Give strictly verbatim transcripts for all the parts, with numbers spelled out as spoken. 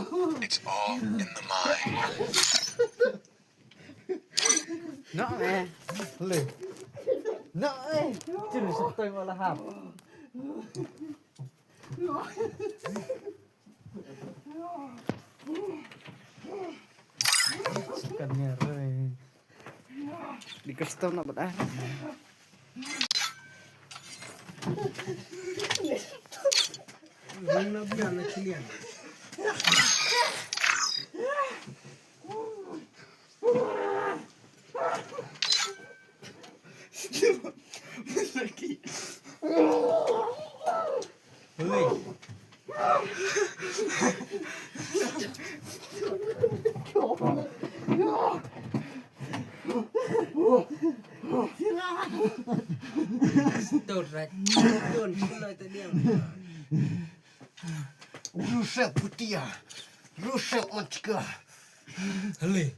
It's all in the mind. No, eh. Le. No, eh. Chin sa toi wala hap. Kan nya re. Di custom na bad ah. Rung na biang na chilian. Rusep putia. Rusep mantika. Hale.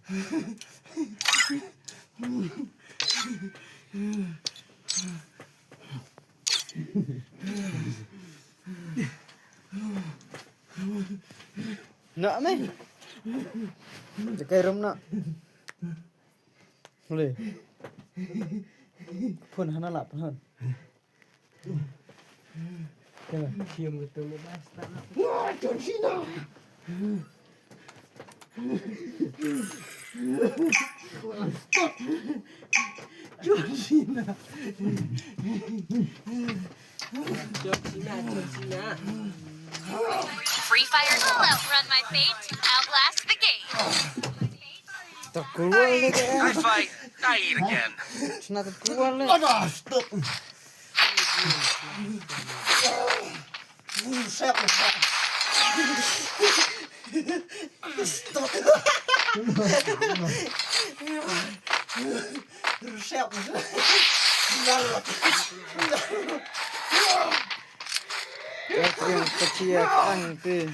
Nak meh. Dekai rum nak. Boleh. Pun hana lap pun. Kena. Cium gitu ni basta. Wah, John Cena. John Cena. John Cena, John Cena. Free Fire will outrun my fate, outlast the game. Takual ni ke. I fight, I eat again. Sna takual ni. Aduh, stop. Stop. Stop. Stop. Ka triang ka chia ka ang te.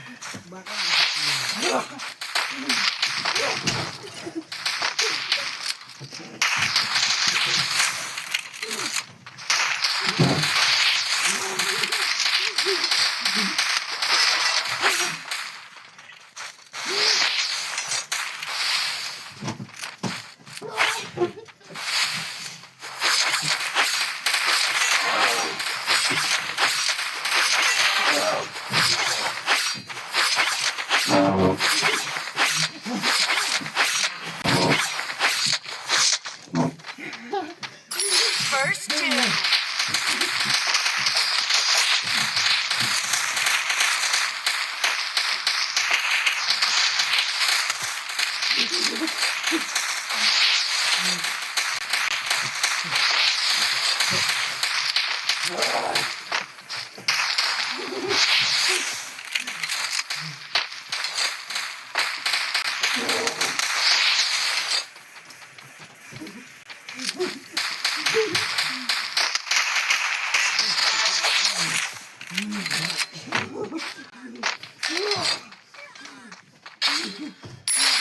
First two.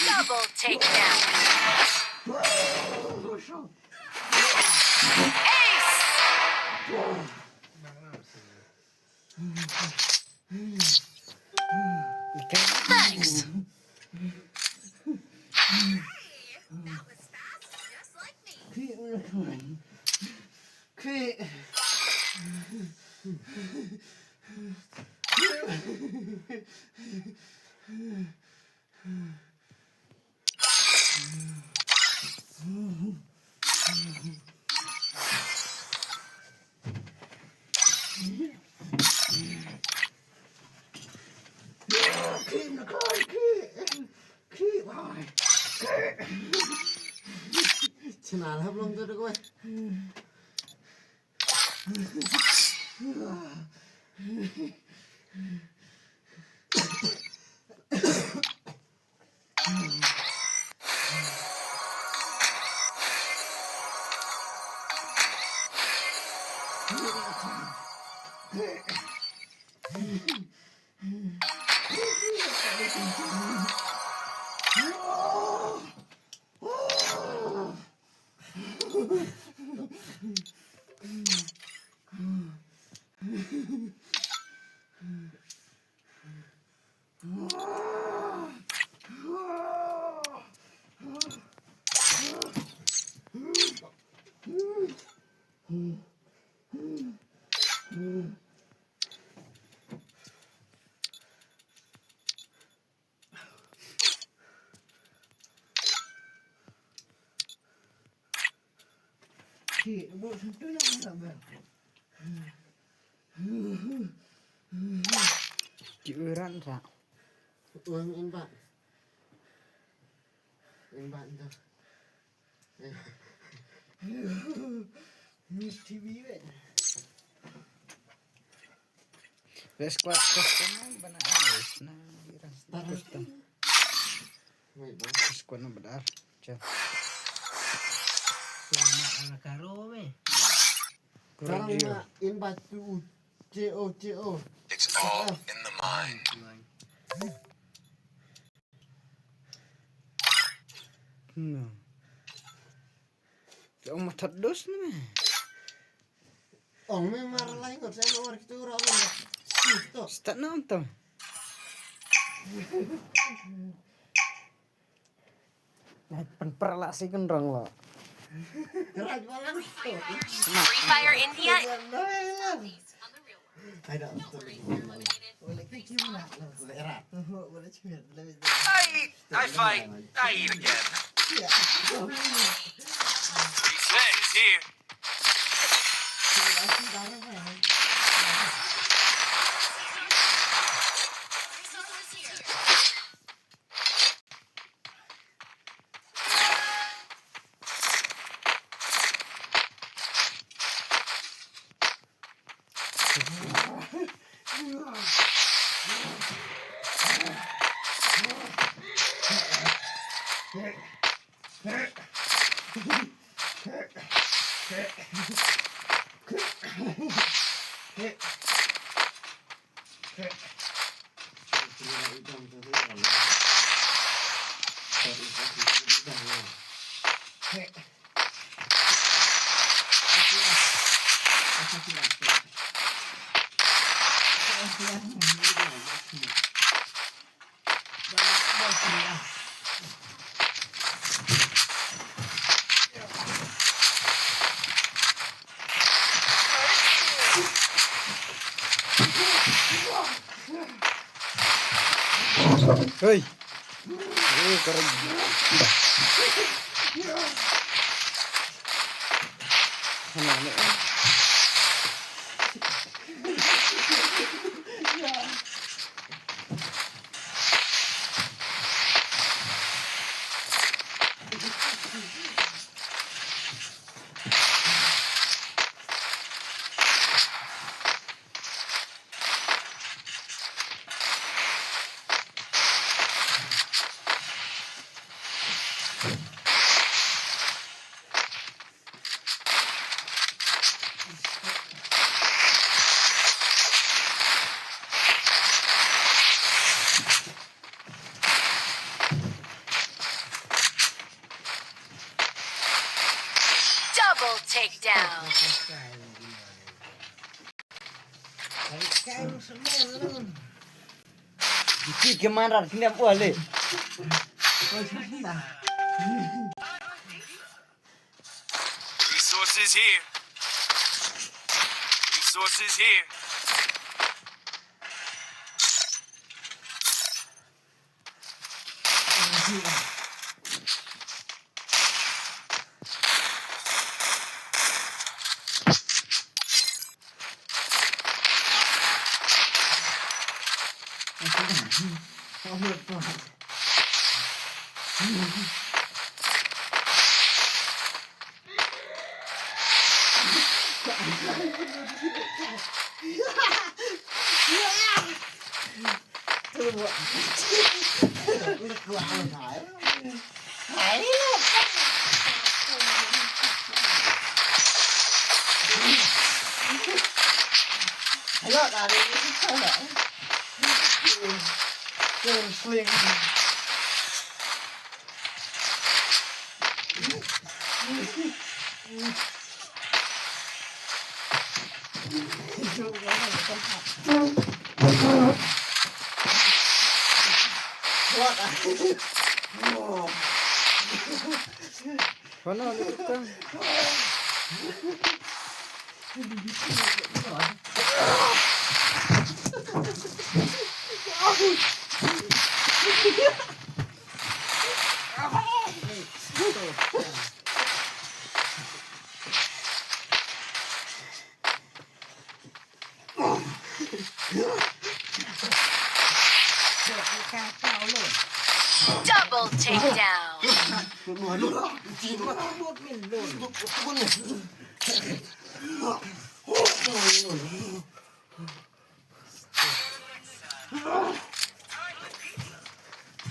Double takedown. Ace! Thanks. Chynna hap long to da kawei. Ki u ran sa. Uang in bat. In bat tu. Miss T V weh. Best squad custom bana. Nah, dirang custom. Wait, bang. Squad number dar. Chan. Cuma ala karo me. Sekarang nak invite tu C O C O. It's all in the mind. Hmm. Ong matat dos ni me. Ong me mar lai ngot sa no war kitu ra ong. Stop. Start na ong to. Nai pen per la si ken rong lo. Raj balang. Free Fire India. Ai da. Boleh kiki mana? Boleh erat. Boleh cemil. Boleh cemil. Ai. I fight. I eat again. Revenge here. Hei. Eh, keren. Mana ni? Double takedown. Ki ki man rat ki nem wale. Resources here. Resources here. Mana ni tukang? Double takedown.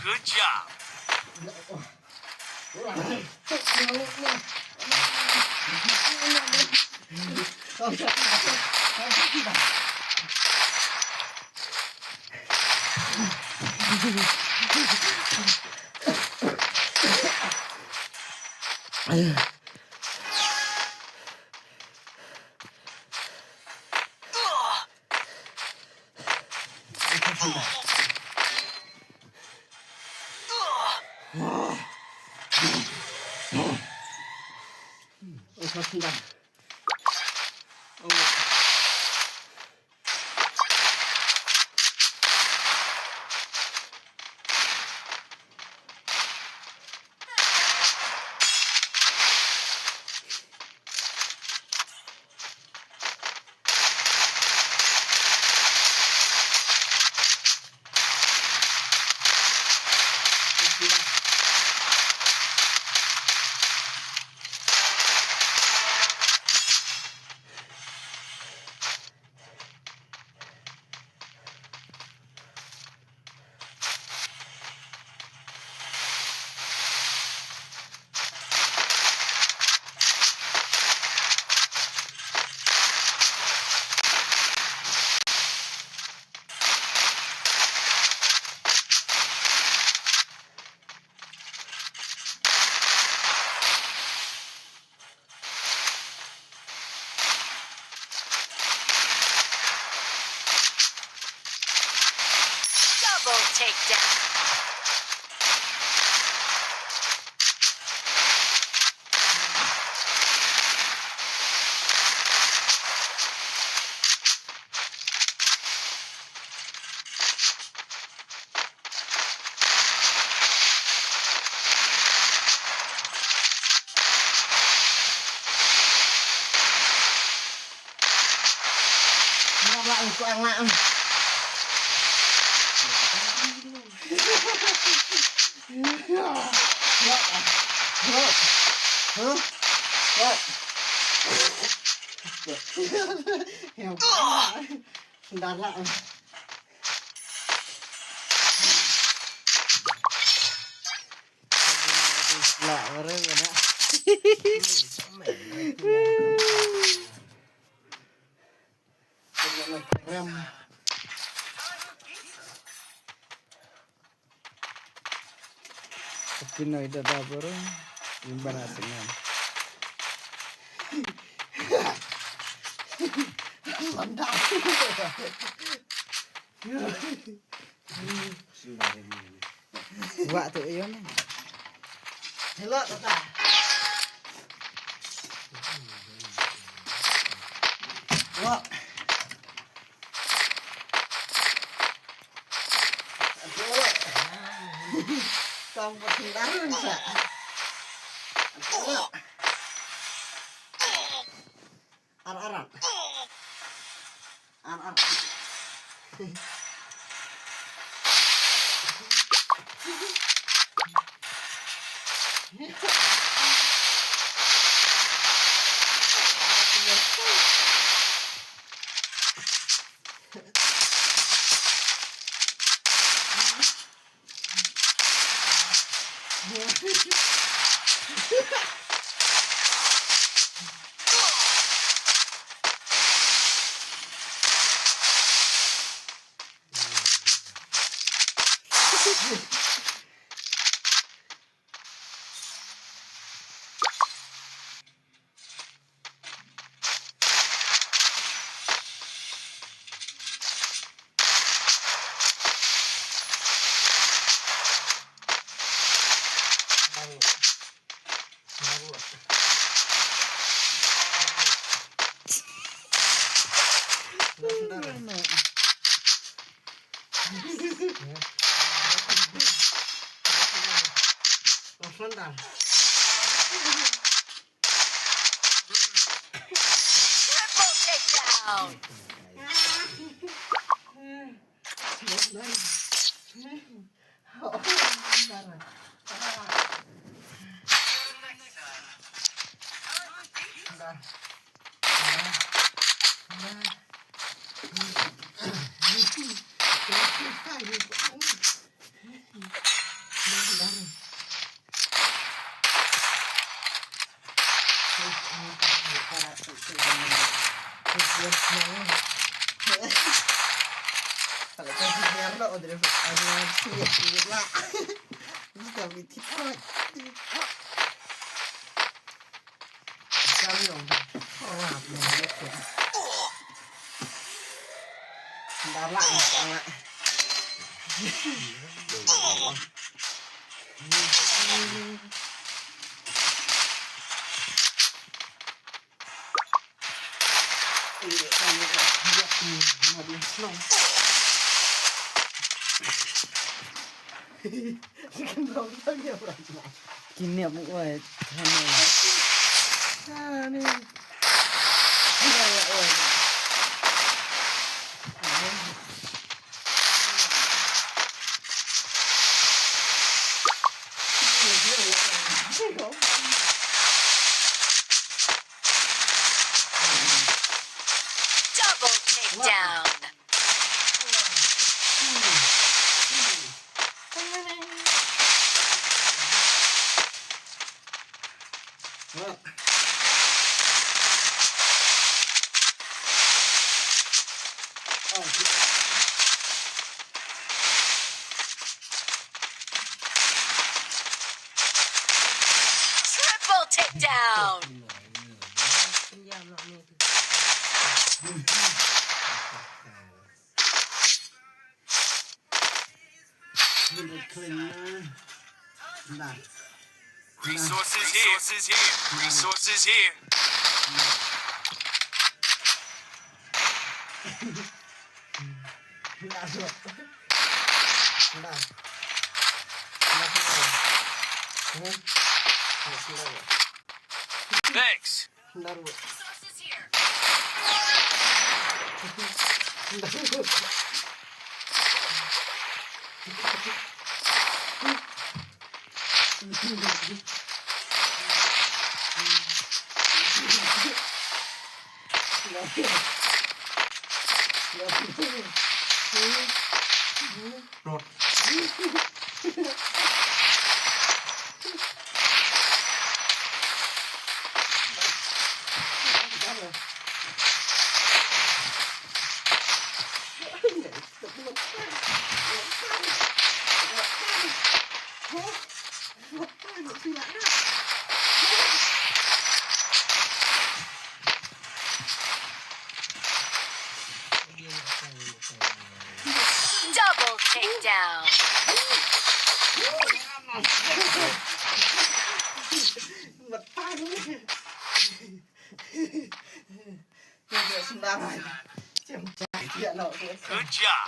Good job. Double takedown. Lah, bareng kena. Kena program. Pinoy da da bro. Yung bana singen. Mantap. Wa tu iyo ni. Hello tata. Wa. Tang patendang sa. Ar-arat. Ar-arat. Triple takedown. Kine mo oi, tane. Ani. Oi, oi. Double takedown. Triple takedown. Resources here. Resources here. Resources here. Thanks. Double takedown. Good job.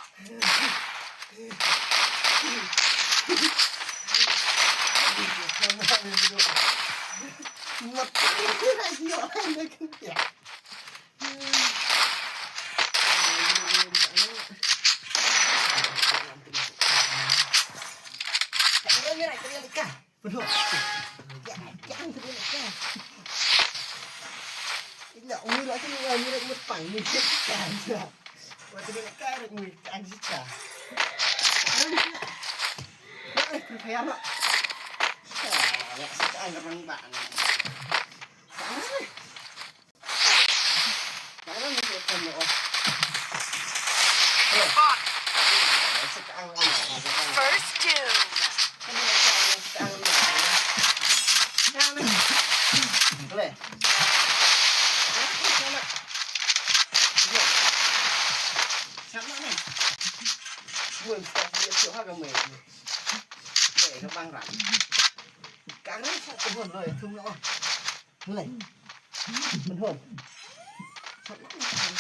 First doom. Ka ring sa ka hon lo, thum lo. Hlei. Ban hon. Sa ka hon.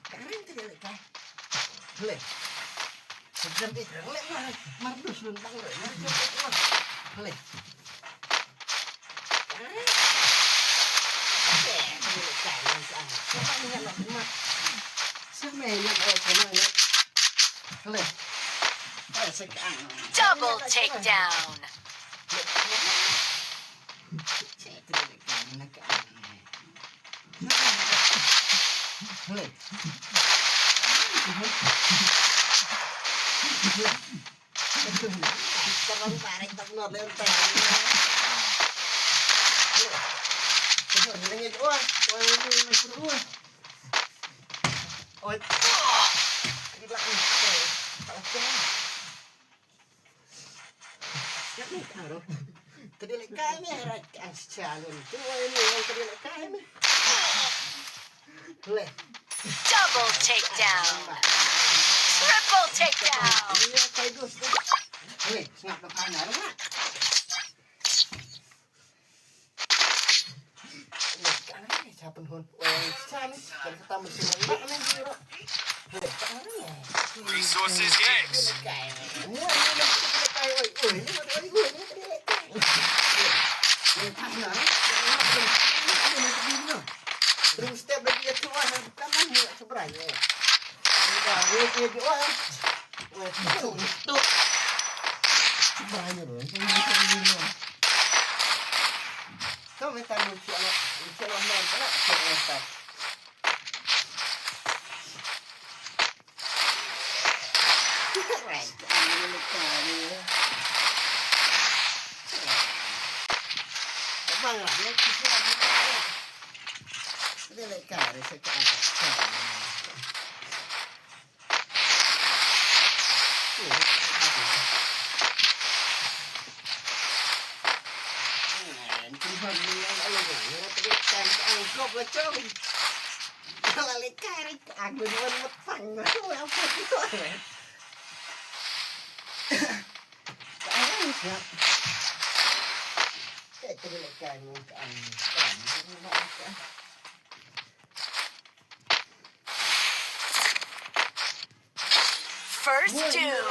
Ka ring te ka lei ka. Hlei. Sa jam te ka lei ma, mar dus lun bang lei. Mar jam te ka. Hlei. Ka ring. Te ka lei ka, ka. Sa ma ni na ma. Sa ma ni na, oh, sa ma ni na. Hlei. Sa ka. Double takedown. Wan, wan, wan, wan, wan. Oi. Kri lak ni. Oi. Tak okey. Siap ni, tak ada. Tadi lek kai ni, right, kan, sialan. Tu, oi, ni, yang tadi lek kai ni. Leh. Double takedown. Triple takedown. Ni, yang kai dus tu. Leh, sngap dah pandai, mak. Resources, yes. Terus step lagi ya, tu lah, bukan, kan, ni nak seberang, ya. Udah, ni dia, dia, oh, ya. Weh, tu, tu. Seberang je, bro. Kau minta muncul lah, muncul lah, man. Kena muncul lah, man. Right, ambil luka ni. Abang lah, ya, kita lah, kita lah. Dia lek kari sekarang. First doom.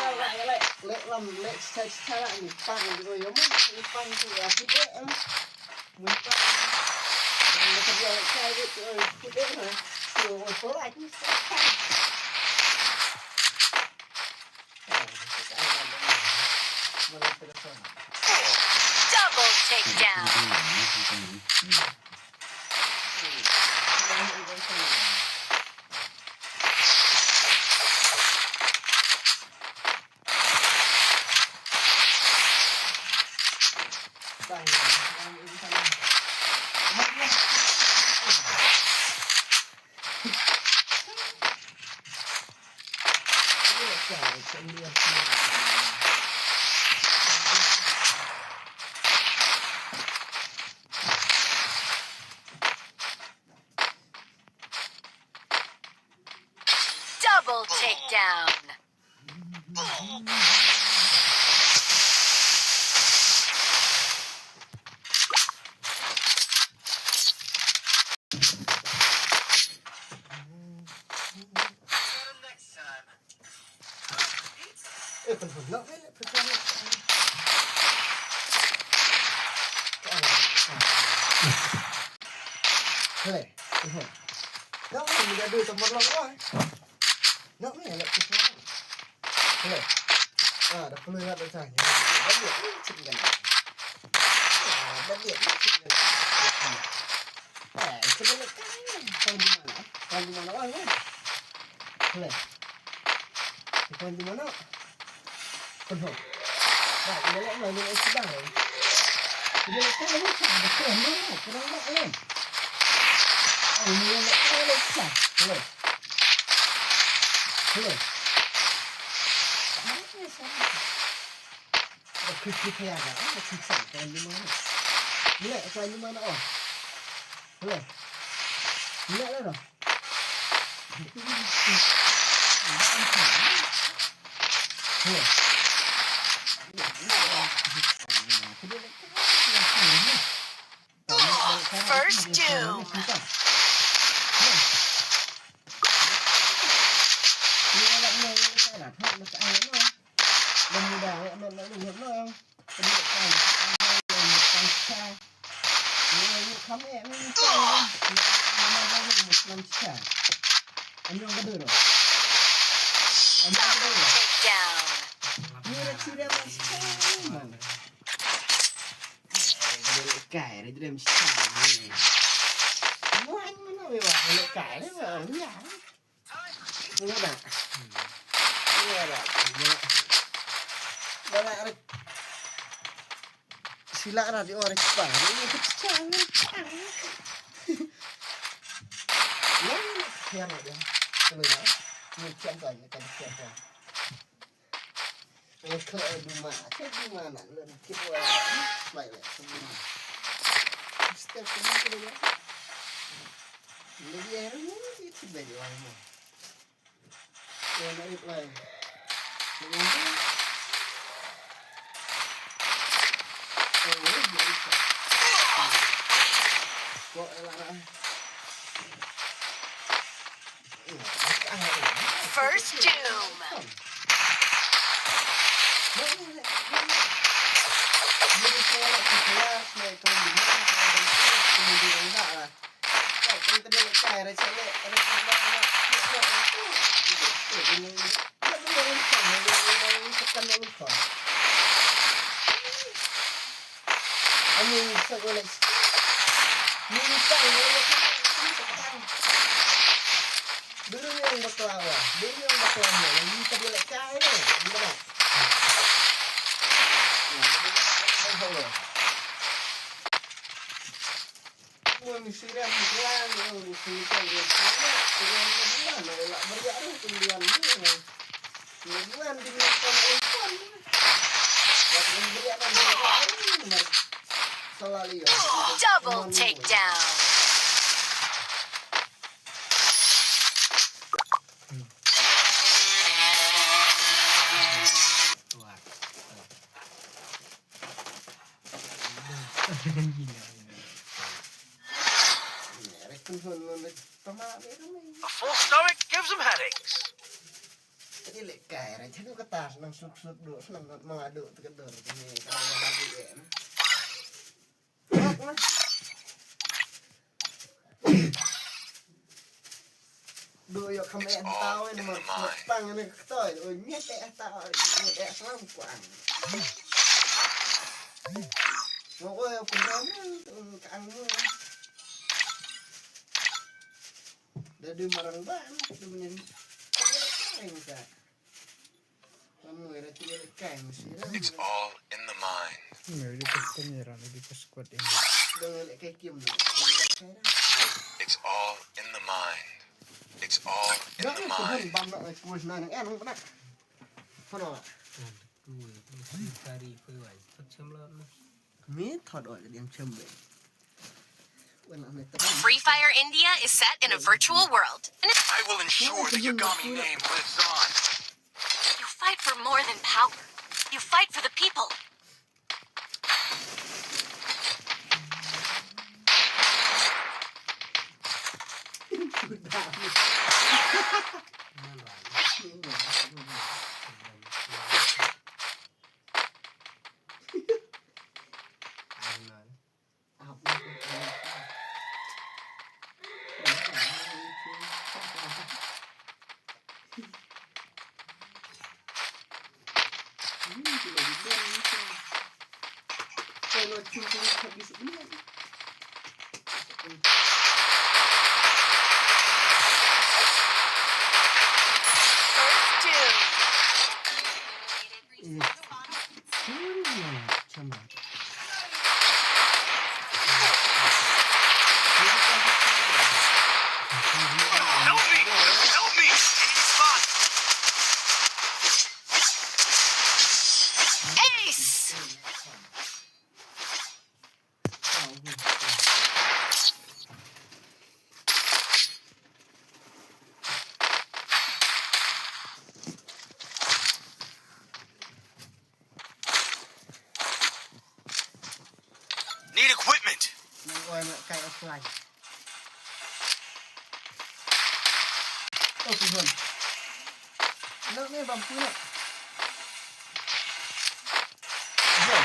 Double takedown. Double takedown. Hey, hey. Kau ni dah dua sama long, oi. Nak ni, nak tu. Hello. Ah, dah perlu nak dah cari. Balik ni cik kan. Ah, balik ni cik kan. Eh, itu balik kan. Kau di mana? Kau di mana, oi, oi? Hello. Kau di mana? Penuh. Nah, ini lek mana, ini lek sedang. Ini lek kan, ini kan. Betul, ini lek. Kurang lek, lek. Oh, ini lek, ini lek. Hello. Hello. Dah klik, klik ya, dah. Dah klik, klik, klik, klik. Boleh, klik di mana, oh. Boleh. Boleh lah, dah. Boleh. First doom. Double takedown. Kai, dah jadi mesti. Muan mana wei wah, kalau kai ni wah, ya. Mana? Mana? Mana? Mana? Sila dah di orang cepat. Ini kecil ni. Thiam lah dia. Kena lah. Ni thiam tuan, ni kan thiam tuan. Ni kena duma. Thiam duma nak. Lalu thiam tuan. Baik, baik. Thiam duma. Step kena kena lah. Ni dia ni, dia tiba dia orang ni. Dia nak reply. Dia nak reply. Oh, dia reply. Kok elak lah. First Doom. Double takedown. A full stomach gives him headaches. Tadi lek kai, rai thadu kata, nang sup sup du, nang madu tu kedor, ni kalau yang lagi ya. Du yo kam eh tau ni mo, pang ni ktoi, o nyet eh tau, nyet eh salam kuang. Mo o yo pun ram ni, kang mo. Dah du marang ban, du men. Kang sa. It's all in the mind. It's all in the mind. It's all in the mind. Free Fire India is set in a virtual world. I will ensure the Yagami name lives on. You fight for more than power. You fight for the people. Need equipment. Nang oi mak kai offline. Oh, Tuhan. Nak ni bang punya. Tuhan.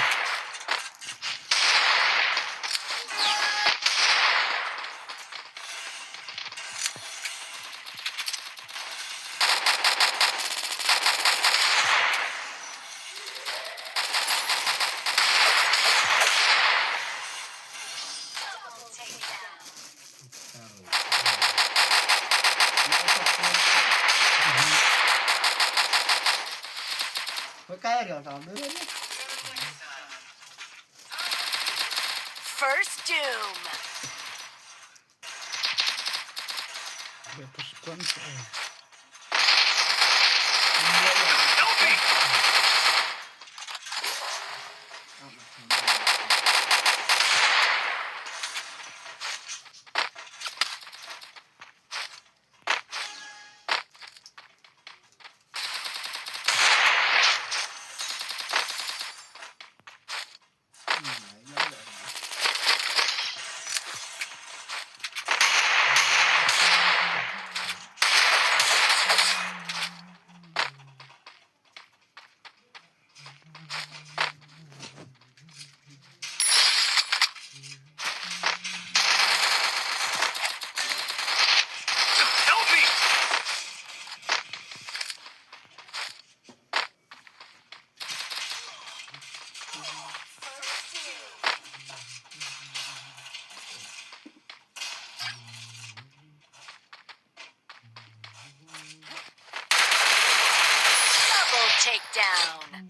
First Doom. Pepper squad. Double takedown.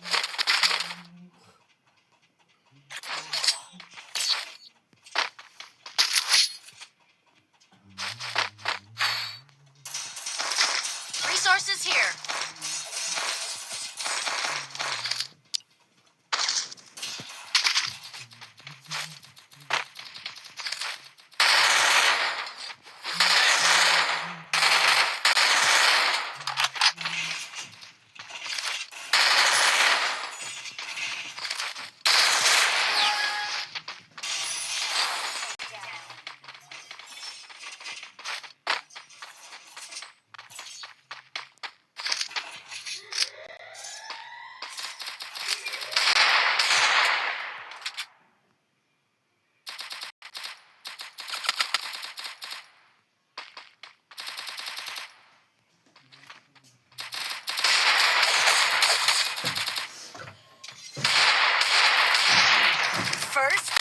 Resources here. First.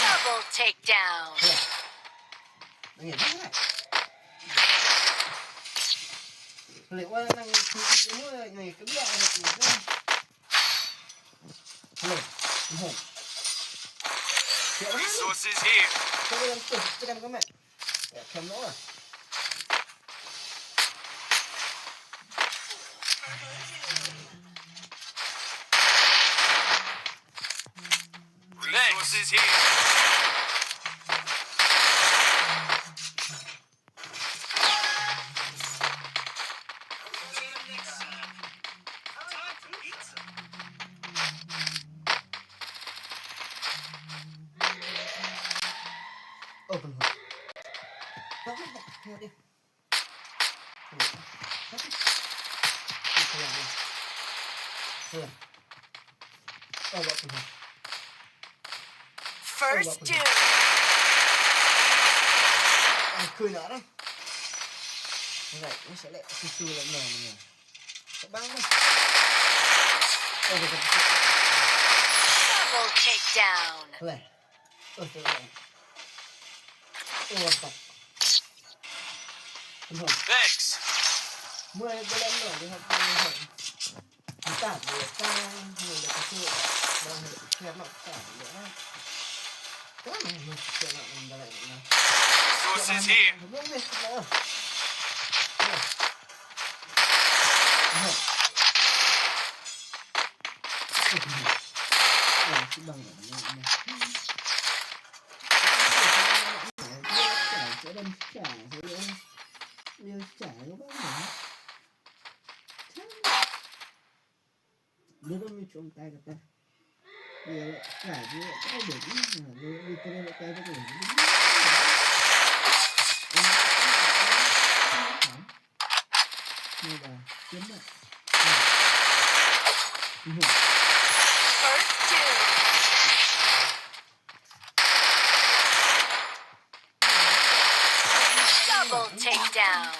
Double takedown. Resources here. Resources here. Open hole. First doom. Double takedown. Thanks. Resources here. First doom. Double takedown.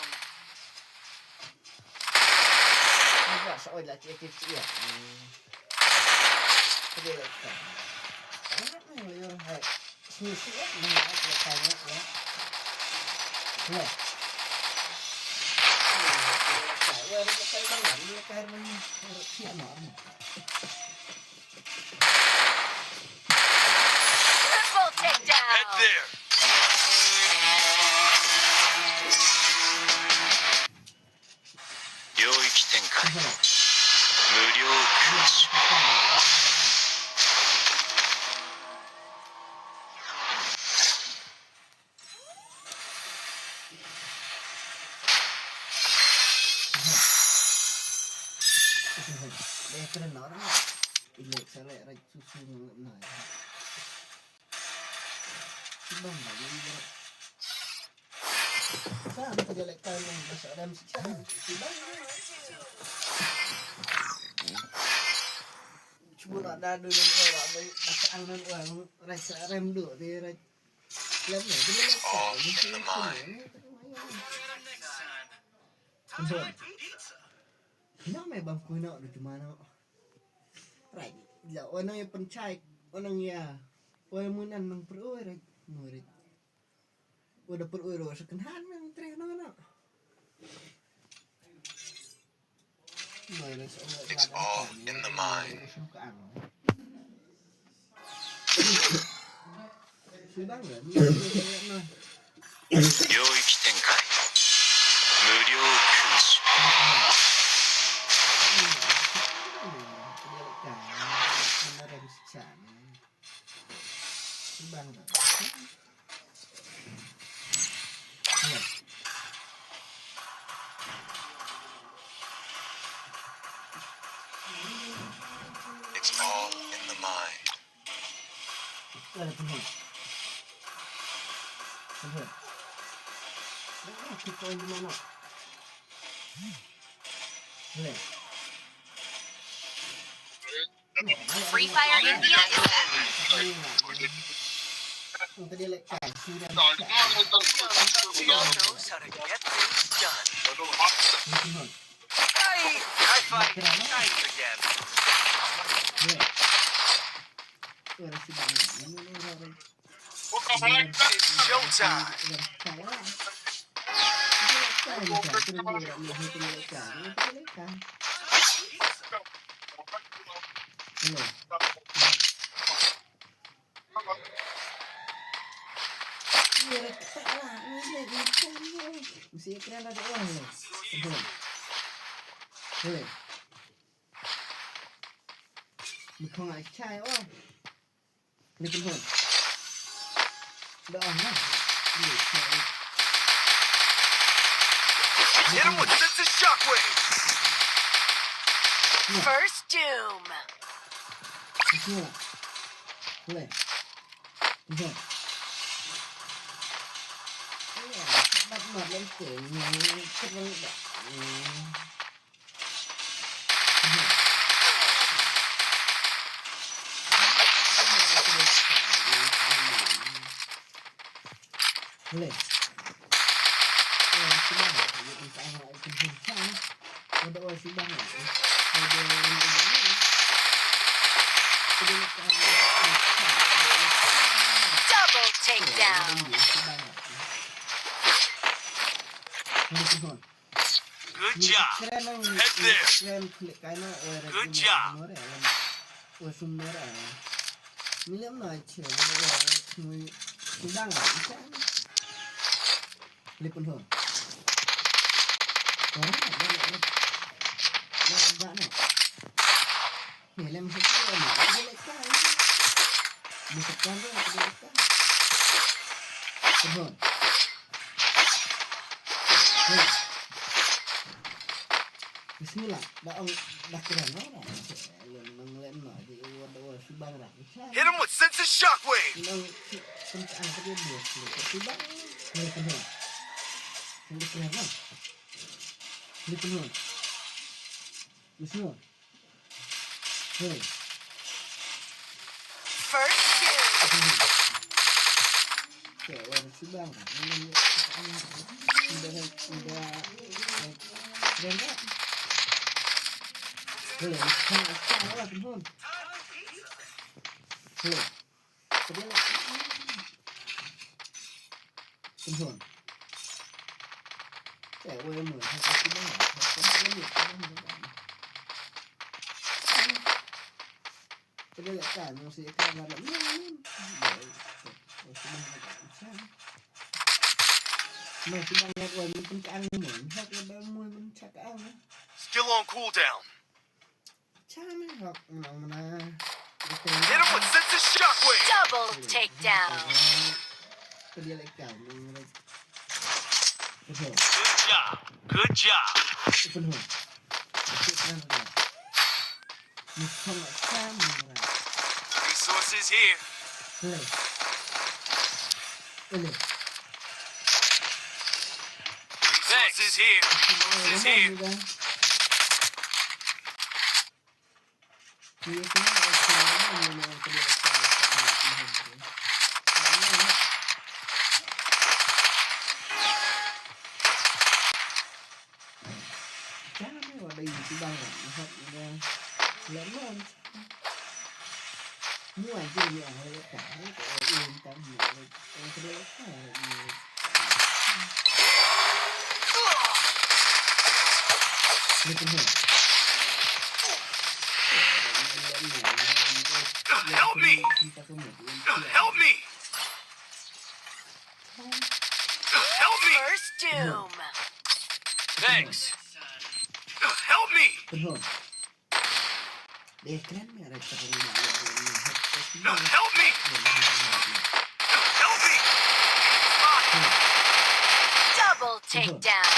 Triple takedown. Head there. Yoichi Tenkai. Muryo Kunshu. Cuba nak dah dulu orang, dah seang nan orang, rasa rem duk, dia rasa lem ni, dia lekat. All in the mind. Kebun. Ina me bang ku ina du cuma no. Right. Ya, orang yang pencai, orang ya. Orang munan nang perui, right. Murid. Udah perui ro second hand nang treh no no. It's all in the mind. Yoichi Tenkai. Muryo Kunshu. It's all in the mind. Free Fire India is back. Knows how to get things done. Hey, high five. Nice again. It's showtime. Mesti kena ada orang ni. Boleh. Boleh. Ni kau nak cai, oh. Ni pun. Dah, ah, nah. Ni cai. Hit him with sensitive shockwave. First doom. Ni semua. Boleh. Ni semua. Ya, mat-mat lagi. Ni, ni, ni. Double takedown. Good job. Head there. Good job. Bismillah, dah ong, dah keren lah. Nang len ma di award award subang dah. Hit him with sensitive shockwave. Nang si kencang ke dia dia si subang. Ni kena. Ni kena kan? Ni kena. Bismillah. Hey. First kill. Okay, well, sudah lah. Ini, ini, ini, ini, ini, ini, ini. Hey, ini, ini, ini, ini. Hey. Hey, well, I'm gonna have to sit down. Skill on cooldown. Hit him with sensitive shockwave. Double takedown. Good job. Good job. Resources here. Resources here. Resources here. Help me! Help me! Help me! First doom. Thanks. Help me! Help me! Help me! Double takedown.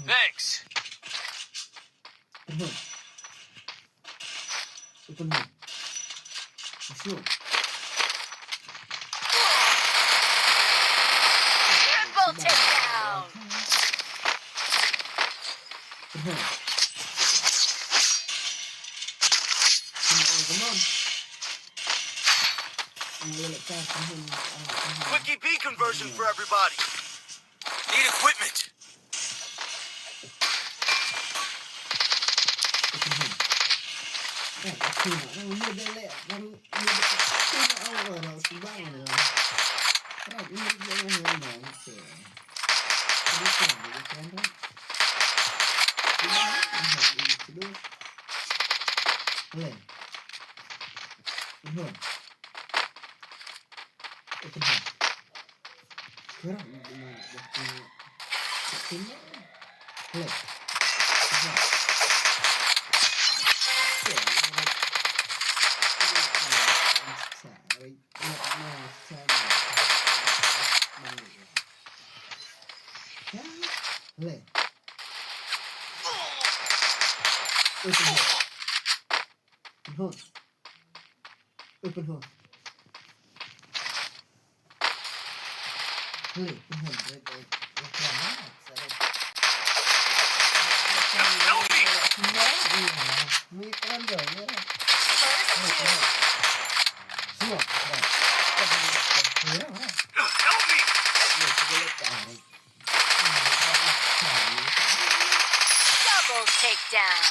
Thanks. Triple takedown. Quick E P conversion for everybody. Need equipment. Double takedown.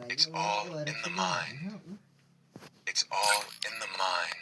It's all in the mind. It's all in the mind.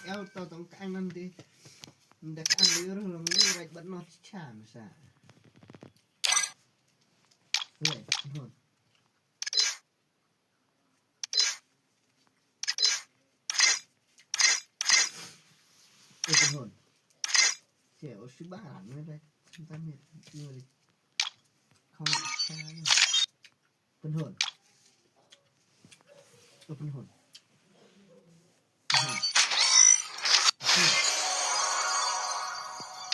Ïa, to tong ka ang ngan di. Nda ka ang di ruh long di right but not chan sa. Weh, hon. Ê, Pynhun. Che, o shi ba ran ne re. Tam tam ne. Ne re. Khong cha ne. Pynhun. O Pynhun. Pynhun. Pynhun.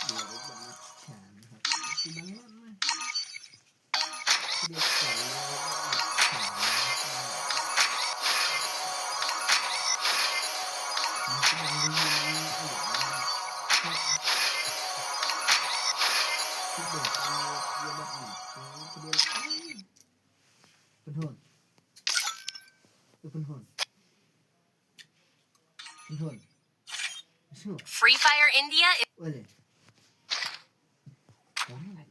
Ne re ba na cha ne. O shi ba ran ne. Pynhun. Pynhun. Pynhun. Free Fire India is Wale. Wale.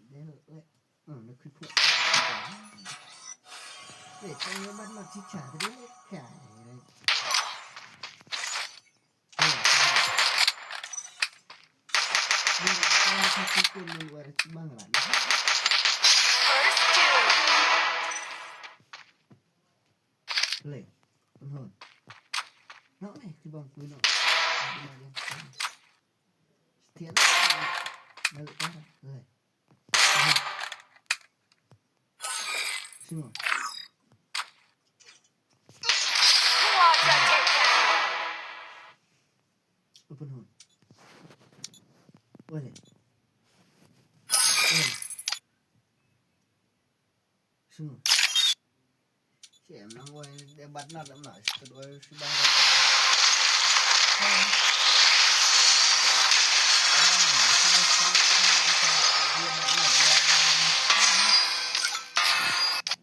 Hmm, nó khui khui. Để cho nó bắt nó chích trả cái đấy. Cái này. First kill. Play. Pynhun. Nó này, cái bóng khui nó. Thiệt. Nó lại có. Play. Simon. Open hole. Wale. Wale. Simon. Che em nang wai de bat na dam na. Kedua sudah.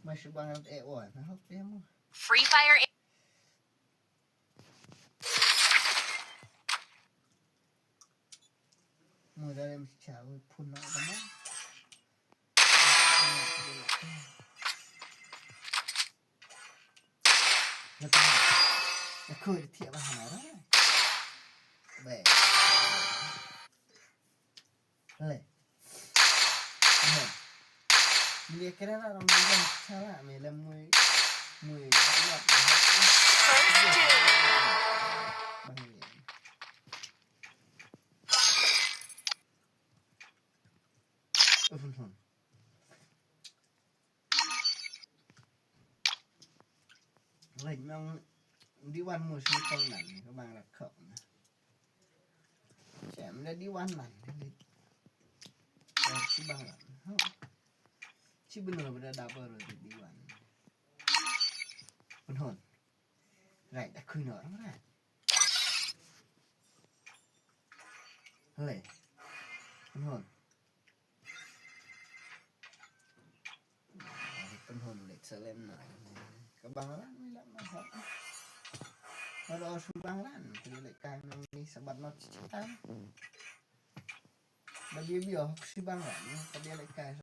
Masih banget eh wah, nah, oke, mau. Free Fire. Mo da lem cha u phun na ka mo. Na ka. Na ko ri thia ba ha na ra. Be. Le. Le. Mui kena na rong mui jam chala me le mui mui. First kill. Bang ye. Ufun hon. Lek nang di wan mu sini kong nan ka bang rak kok na. Chem da di wan nan. Ci bang ran. Ci benar benar dapur di wan. Pynhun. Right, da khui no rong ran. Hale. Pynhun. Pynhun lek salem na. Ka bang ran mi lak na hot. Hot o su bang ran. Kali lek kai nang ni sabat not ci tam. Ba dia bio si bang ran. Ka dia lek kai.